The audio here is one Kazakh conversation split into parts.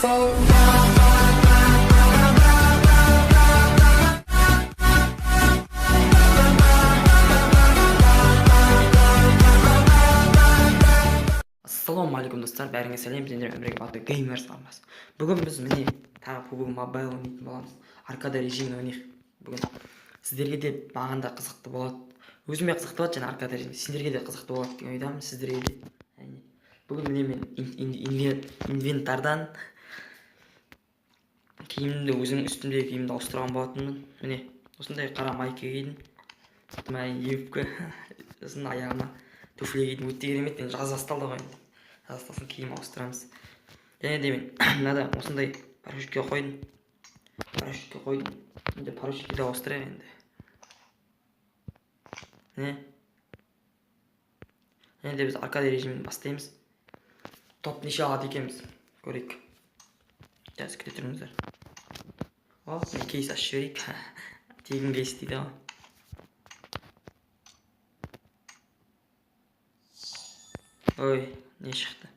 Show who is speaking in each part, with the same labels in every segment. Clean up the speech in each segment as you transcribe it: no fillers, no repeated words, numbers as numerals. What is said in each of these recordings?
Speaker 1: beautiful.
Speaker 2: Ассалаумағалейкум, достар, бәріңе сәлем! Сендермен бірге Батыр Геймерс арнасы. Бүгін біз, міне, тағы PUBG Mobile ойнайтын боламыз. Аркада режимін ойнайық бүгін. Сіздерге де, маған да қызықты болады, өзіме қызықты болады және аркада режим сендерге де қызықты болады деген ойдамын, сіздерге де, әрине. Бүгін, міне, мен инвентардан киімімді, өзімнің үстімдегі киімімді ауыстырған болатынмын. Міне, осындай қара майка кидім, сыртыма юбка, сосын аяғыма туфли кидім. Өте керемет. Енді жаз басталды ғой, енді жаз басталсын, киім ауыстырамыз. Және де мен мынада осындай парашютке қойдым, парашютке қойдым. Енді парашютке де ауыстырайық енді. Міне, және де біз аркада режимін бастаймыз. Топ неше алады екенбіз, көрейік. Қазір, күте тұрыңыздар. О, міне, кейс ашып жіберейік. Тегін кейс дейді ғой. Ой, не шықты?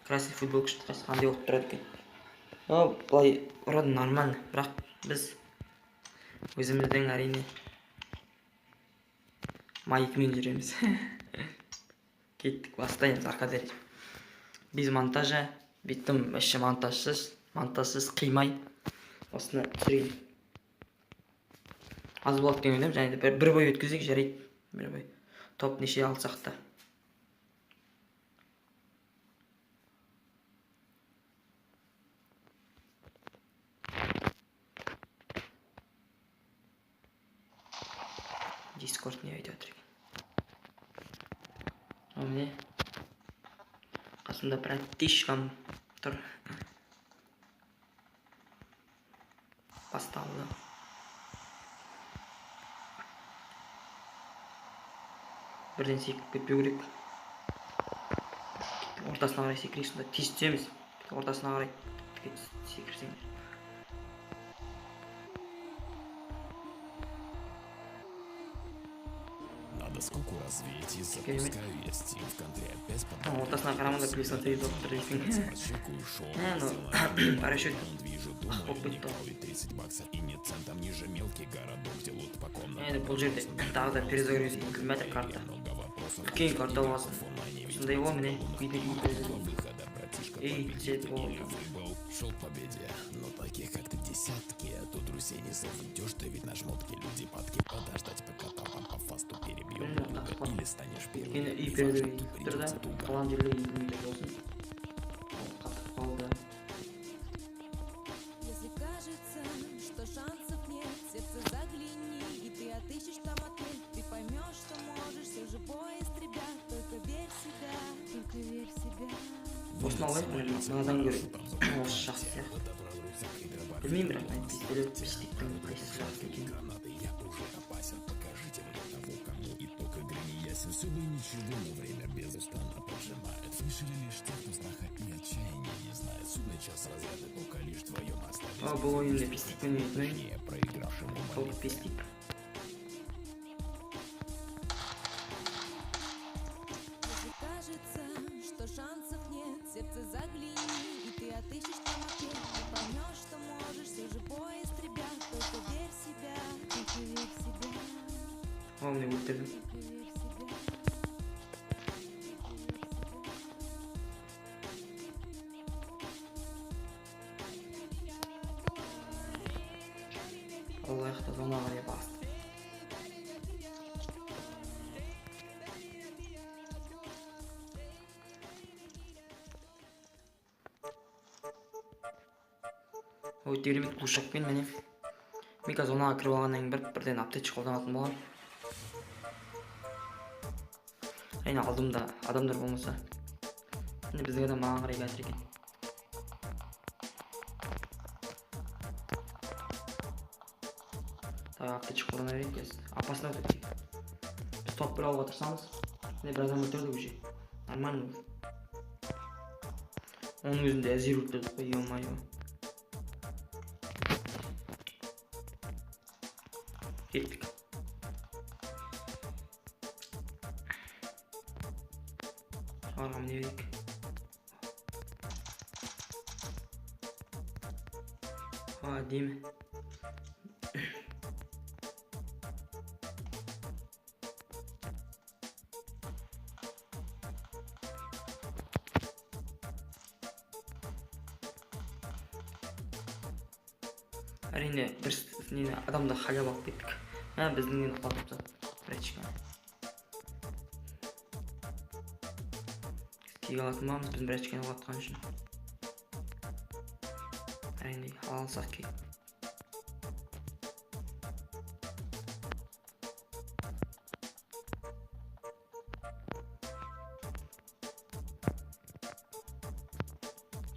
Speaker 2: Красный футболка шықты. Қайсы, қандай болып тұрады екен? О, былай вроде нормально, бірақ біз өзіміздің, әрине, майкамен жүреміз. Кеттік, бастаймыз. Аркада режим без монтажа, беттім вообще монтажсыз, монтажсыз, қимай осыны түсірейін. Аз болады деген ойдамын. Және де бір бой өткізейік, жарайды, бір бой. Топ неше алсақ та. Дискорд не айтып жатыр екен? О, міне, қасымда братишкам тұр. Басталды. Бірден секіріп кетпеу керек. Ортасына қарай секірейік, сонда тез түсеміз. Ортасына қарай тіке секірсеңдер.
Speaker 3: Надо скуку развеять и
Speaker 2: Керемет.
Speaker 3: запускаю я Steam в контре опять.
Speaker 2: А, ортасына қарамаңдар, плюс на сегіз болып тұр дейсің.
Speaker 3: Не,
Speaker 2: ну, парашют.
Speaker 3: Вижу,
Speaker 2: Ах,
Speaker 3: думаю,
Speaker 2: болып кетті.
Speaker 3: не 30 баксов и нет центом ниже мелкий городок, где лут по комнатам.
Speaker 2: Енді бұл жерде тағы да перезагруз етіліп жатыр карта.
Speaker 3: Много вопросов.
Speaker 2: Үлкен карта болғасын осындай ғой, міне, үйде үй перезагруз.
Speaker 3: Выхода, братишка,
Speaker 2: Эй,
Speaker 3: победил
Speaker 2: где
Speaker 3: ты или
Speaker 2: твой?
Speaker 3: выбыл. Шел к победе, но таких, как ты, десятки. А тут друзей не заведешь, ты ведь на шмотки люди падки. Подождать, пока там по фасту перебьем
Speaker 2: Блин,
Speaker 3: друга.
Speaker 2: так,
Speaker 3: Или станешь первым.
Speaker 2: Өйткені үй
Speaker 3: Неважно,
Speaker 2: перезагруз
Speaker 3: тут
Speaker 2: етіліп тұр да,
Speaker 3: придется туго.
Speaker 2: қалған жерлер етілмейді болсын. Ол қатып қалды.
Speaker 4: Если кажется, что шансов нет, в сердце загляни, и ты отыщешь там ответ. Ты поймешь, что можешь, все живое истребят. Только верь в себя, только верь в себя.
Speaker 2: Осыны алайық, міне, мынадан гөрі осы жақсы сияқты. Білмеймін, бірақ мен пистолет, пистиктің қайсысы жақсы екенін.
Speaker 3: Гранаты, я уже опасен. Покажите мне того, кому итог игры не ясен. Все бы ничего, но время безустанно поджимает. Слышали лишь те, кто страха и отчаяния не знает. Судный час разряды только лишь твоем остались.
Speaker 2: О, бұл ойында пистикпен ойнайтын ойын.
Speaker 3: Не проигравшему
Speaker 2: Бұл
Speaker 3: молитве.
Speaker 2: пистик.
Speaker 4: Если кажется, что шансов нет, в сердце загляни, и ты отыщешь там ответ. Ты поймешь, что можешь, все живое истребят. Только верь в себя, только верь в себя,
Speaker 2: О, міне, өлтірдім.
Speaker 4: Только верь в себя.
Speaker 2: Алайық та зонаға қарай бастық. Өте керемет глушакпен. Міне, мен қазір зонаға кіріп алғаннан кейін бірден аптечка қолданатын боламын, әрине, алдымда адамдар болмаса. Міне, біздің адам маған қарай келе жатыр екен. Так, аптечка қолдана берейік қазір. Опасно өте. Біз топ бір алуға тырысамыз. Міне, бір адам өлтірдік уже, нормально уже. Оның өзінде әзер өлтірдік қой, ё-моё. Кеттік. Жоғарыға міне берейік. Әдемі. Әрине, бір нені адамды халява алып кеттік. Мә, біздің нені құлатып тастады. Бір очканы. Киге алатын боламыз біздің бір очканы құлатқан үшін. Әрине, ала алсақ кек.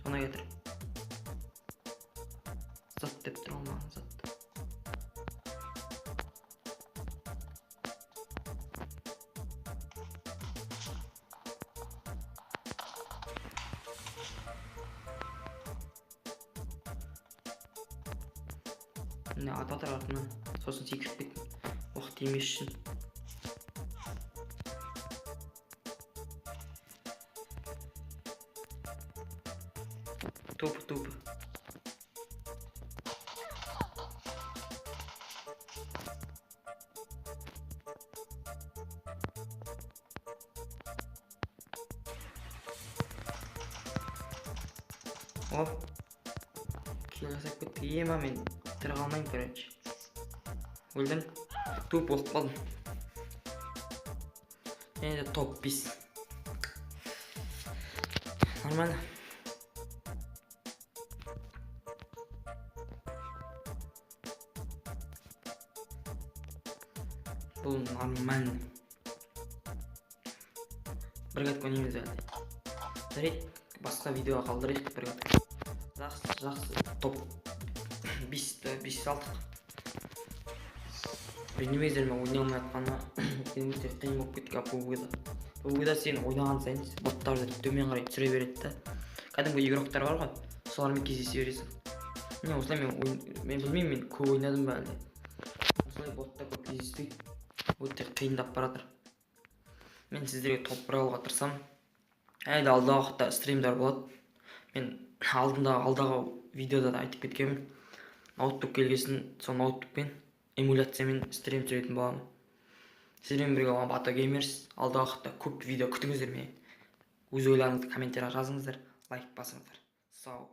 Speaker 2: Соны кетір. Зат деп тұр ғой маған, зат. Міне ата тұр артынан. Сосын секіріп кеттім. Оқ тимес үшін. Тупо, тупо. Оп. Килл жасап кеттік. Ема, мен тірі қалмаймын, короче. Өлдім. Туп болып қалдым. Және де топ 5. Нормально. Бұл нормально. Бір гәт ойнаймыз әлде. Жарайды, басқа видеоға қалдырайық бір гәт. Жақсы, жақсы. Топ 5 алдық. Ренжімеңіздер, мен ойнай алмай жатқаныма. Өйткені өте қиын болып кетті PUBG-да. PUBG-да сен ойнаған сайын боттарды төмен қарай түсіре береді да. Кәдімгі игроктар бар ғой, солармен кездесе бересің. Міне осылай мен мен білмеймін, мен көп ойнадым ба әлде. Осылай ботта көп кездеспей өте қиындап бара жатыр. Мен сіздерге топ бір алуға тырысамын. Әлі де алдағы уақытта стримдер болады. Мен алдағы видеода да айтып кеткенмін. Ноутбук келгесін сол ноутбукпен эмуляциямен стрим түсіретін боламын. Сіздермен бірге болған Бато Геймерс. Алдағы уақытта көп видео күтіңіздер мені. Өз ойларыңызды комментарияға жазыңыздар, лайк басыңыздар. Сау.